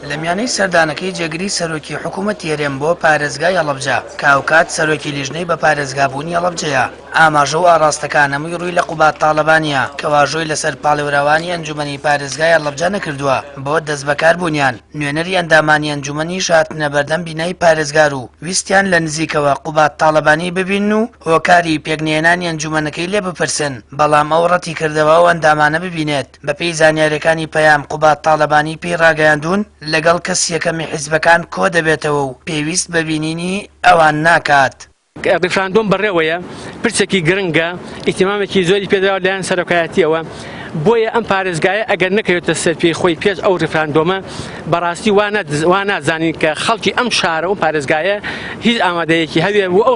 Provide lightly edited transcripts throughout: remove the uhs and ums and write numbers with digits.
لە میانەی سەردانەکەی جێگری سەرۆکی حکوومەتی هەرێم بۆ پارێزگای هەڵەبجە کە هاوکات سەرۆکی لیژنەی بە پارێزگابوونی هەڵەبجەیە، ئاماژە و ئاڕاستەکان هەمووی ڕووی لە قوباد تاڵەبانییە کە واژۆی لەسەر پاڵێوراوانی ئەنجومەنی پارێزگای هەڵەبجە نەکردووە بۆ دەستبەکاربوونیان، نوێنەری ئەندامانی ئەنجومەنیش هاتنە بەردەم بینای پارێزگار و ویستیان لە نزیکەوە قوباد تاڵەبانی ببینن و هۆکاری پێکنەهێنانی ئەنجومەنەکەی لێ بپرسن، بەڵام ئەو ڕەتیکردەوە ئەو ئەندامانە ببینێت. بەپێی زانیارییەکانی پەیام قوباد تاڵەبانی پێی ڕاگەیاندوون لەگەڵ کەسی یەکەمی حیزبەکان کۆدەبێتەوە و پێویست بە بینینی ئەوان ناکات. ڕیفراندۆم بەڕێوەیە، پرسێکی گرنگە، ئیهتیمامێکی زۆری پێدراوە لەلایەن سەرۆکایەتییەوە، بۆیە ئەم پارێزگایە ئەگەر نەکەوێتە سەر پێی خۆی پێش ئەو ڕیفراندۆمە بەڕاستی وا نازانین کە خەڵکی ئەم شارە و پارێزگایە هیچ ئامادەیەکی هەبێ بۆ ئەو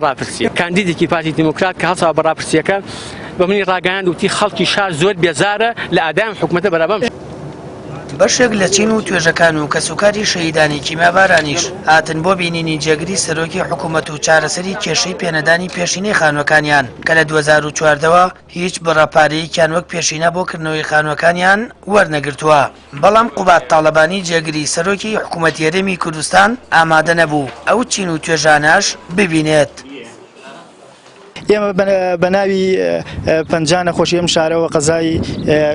ڕاپرسیە. کاندیدێکی پارتی دیموکرات کە هەڵساوە بە ڕاپرسیەکە بە منی ڕاگەیاند وتی خەڵکی شار زۆر بێزارە لە ئادای ئەم حکومەتە بەرامبەر ئەم بەشێک لە چین و توێژەکان و کەسوکاری شەهیدانی کیمیابارانیش هاتن بۆ بینینی جێگری سەرۆکی حکومەت و چارەسەری کێشەی پێنەدانی پێشینەی خانووەکانیان کە لە 2014 وە هیچ بڕە پارەیەکیان وەک پێشینە بۆ کردنەوەی خانووەکانیان وەرنەگرتووە، بەڵام قوباد تاڵەبانی جێگری سەرۆکی حکومەتی هەرێمی کوردستان ئامادە نەبوو ئەو چین و توێژانەش ببینێت. ئێمە بە ناوی 50 نەخۆشی ئەم شارەوە قەزای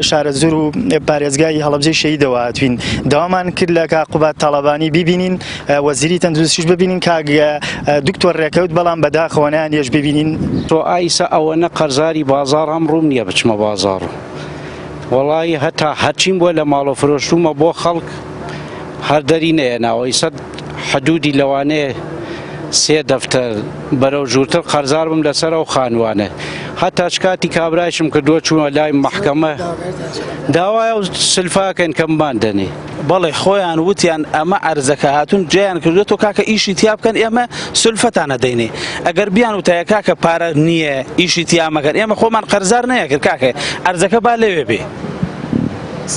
شارەزوور و پارێزگای هەڵەبجەی شەهیدەوە هاتوین داوامان کرد لە کاک قوباد تاڵەبانی ببینین وەزیری تەندروستیش ببینین کاک دکتۆر ڕێکەوت بەڵام بەداخەوە نایانێش ببینین. تۆ ئایسە ئەوەنە قەرزاری بازاڕ ئەم ڕووم نییە بچمە بازاڕ وەڵایی هەتا هەرچیم بووە لە ماڵۆ فرۆشتوومە بۆ خەڵک هەر دەری نەیەناوە ئیسە حدودی لەوانەیە سێ دەفتەر بەرەو ژوورتر قەرزار بم لەسەر ئەو خانوانە هەتا شکاتی کابرایشم کردووە چوومە لای مەحکەمە داوای ئەو سلفاکەن کە بمان دەنێ. بەڵێ خۆیان وتیان ئەمە عەرزەکە هاتوون جێیان کردووە تۆ کاکە ئیشی تیا بکەن ئێمە سولفەتان ئەدەینێ ئەگەر بیان وتایە کاکە پارە نییە ئیشی تیا مەکەن ئێمە خۆمان قەرزار نەیەکرد کاکە عەرزەکە با لەوێ بێ.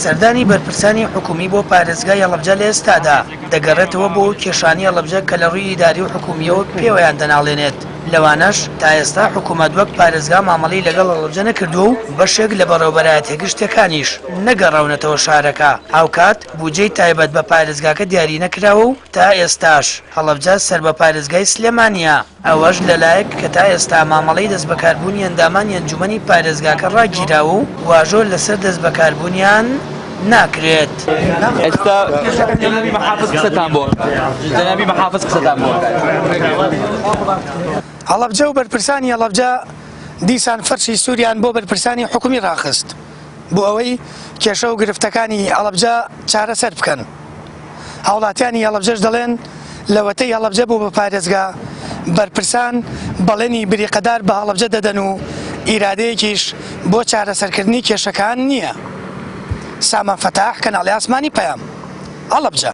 سەردانی بەرپرسانی حکومی بۆ پارێزگای هەڵەبجە لە ئێستادا دەگەڕێتەوە بۆ ئەو کێشانەی هەڵەبجە کە لە ڕووی ئیداری و حکومییەوە پێوەیان دەناڵێنێت، لەوانەش تا ئێستا حکومەت وەک پارێزگا مامەڵەی لەگەڵ هەڵەبجە نەکردووە و بەشێک لە بەڕێوەبەرایەتیە گشتیەکانیش نەگەڕاونەتەوە شارەکە، هاوکات بودجەی تایبەت بە پارێزگاکە دیاری نەکراوە و تا ئێستاش هەڵەبجە سەر بە پارێزگای سلێمانییە. ئەوەش لەلایەک کە تا ئێستا مامەڵەی دەستبەکاربوونی ئەندامانی ئەنجومەنی پارێزگاکە ڕاگیراوە و واژۆ لەسەر دەستبەکاربوونیان ناکرێت. ئێستا جەنابی مەحافز قسەتان بۆ جەنابی مەحافز قسەتان بۆ هەڵەبجە و بەرپرسانی هەڵەبجە دیسان فەرشی سووریان بۆ بەرپرسانی حکومی ڕاخست بۆ ئەوەی کێشە و گرفتەکانی هەڵەبجە چارەسەر بکەن. هاوڵاتیانی هەڵەبجەش دەڵێن، لەوەتەی هەڵەبجە بوو بە پارێزگا، بەرپرسان بەڵێنی بریقەدار بە هەڵەبجە دەدەن و ئیرادەیەکیش بۆ چارەسەرکردنی کێشەکان نییە. سامان فەتاح، کەناڵی ئاسمانی پەیام، هەڵەبجە.